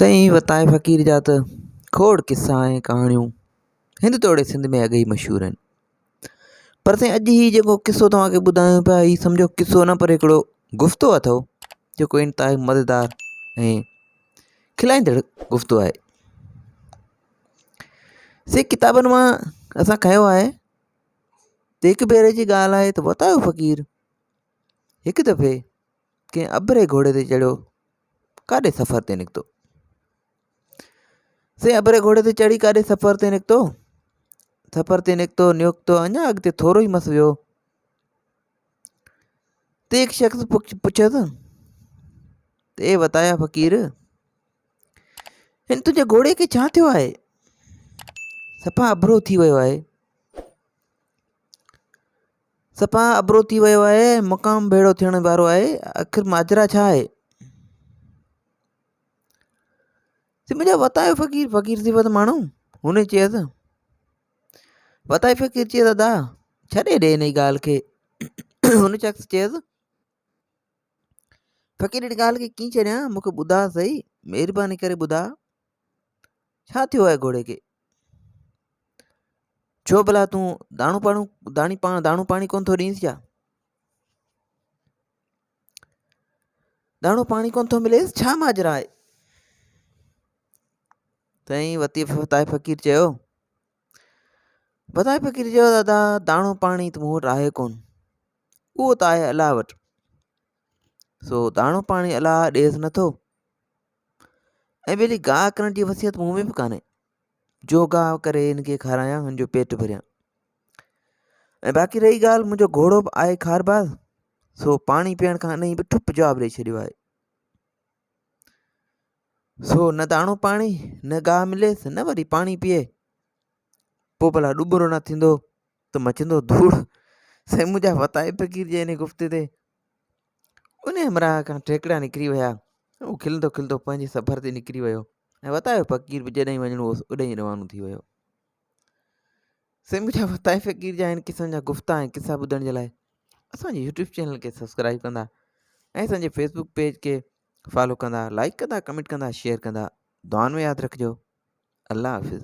سائين وتائي فقير جا ته کوڙ قصا ۽ ڪهاڻيون هند توڙي سنڌ ۾ اڳي ئي مشهور آهن پر سائين اڄ هي جيڪو قصو توهان کي ٻڌايون پيا هي سمجهو قصو نه پر هڪڙو گفتو اٿو جيڪو انتهائي مزيدار ۽ کلائيندڙ گفتو آهي سي ڪتابن مان اسان کنيو آهي ته هڪ ڀيري جي ڳالهه آهي ته وتايو فقير هڪ دفعي ڪنهن اڀري گهوڙي تي چڙهيو ڪاڏي سفر تي نڪتو؟ سائين اڀري گهوڙي تي چڙهي ڪاڏي سفر تي نڪتو؟ سفر تي نڪتو نڪتو اڃا اڳتي ٿورو ئي مس ويو ته هڪ شخص پڇيس ته اي وتايا فقير هن تنهنجي گهوڙي کي ڇا ٿيو آهي صفا اڀرو ٿي ويو آهي صفا اڀرو ٿي ويو آهي ۽ مقام ڀيڙو ٿيڻ وارو آهي آخر ماجرا ڇا آهي؟ چي منهنجا وتايو فقير فقير صفت ماڻهو هن چيس وتايو فقير چيس ادا ڇڏي ڏي انهي ڳالهه کي هن شخص چيس فقير ان ڳالهه کي ڪيئن ڇڏيان مونکي ٻڌاء سهي مهرباني ڪري ٻڌاء ڇا ٿيو آهي گهوڙي کي؟ ڇو ڀلا تون داڻو پاڻو داڻي پاڻ داڻو پاڻي ڪونه ٿو ڏينس ڇا؟ داڻو پاڻي ڪونه ٿو مليس ڇا ماجرا آهي؟ سائين وتي وتائي فقير چيو وتائي فقير چيو دادا داڻو پاڻي ته مون وٽ آهي ڪونه اهو ته آهي الله وٽ سو داڻو پاڻي الله ڏيس نٿو ۽ ٻيلي گاهه ڪرڻ جي وصيت مون ۾ به ڪانهي جو گاهه ڪري هن کي کارايان هن جو پيٽ ڀريان ۽ باقي رهي ڳالهه منهنجو گهوڙو به آهي خارباز سو پاڻي پيئڻ کان انهي به ٺپ جواب ڏئي ڇڏيو آهي سو نه داڻو پاڻي نه گاهه مليس نه وري پاڻي پيئي پوء ڀلا ڏٻرو نه ٿيندو ته مچندو ڌوڙ سائين منهنجا وتائي فقير جي انهي گفتي تي ان همراهه کان ٽهڪڙا نڪري ويا. هو کلندو کلندو پنهنجي سفر تي نڪري ويو ۽ وتايو فقير به جيڏانهن وڃڻو هوس اوڏانهن روانو ٿي ويو. سائين منهنجا وتائي فقير جا هن قسم جا گفتا ۽ قصا ٻڌڻ جي لاء اسان جي يوٽيوب چينل کي سبسڪرائب ڪندا ۽ اسان جي فيسبوڪ پيج کي فالو ڪندا لائڪ ڪندا ڪمينٽ ڪندا شيئر ڪندا دعائن ۾ ياد رکجو الله حافظ.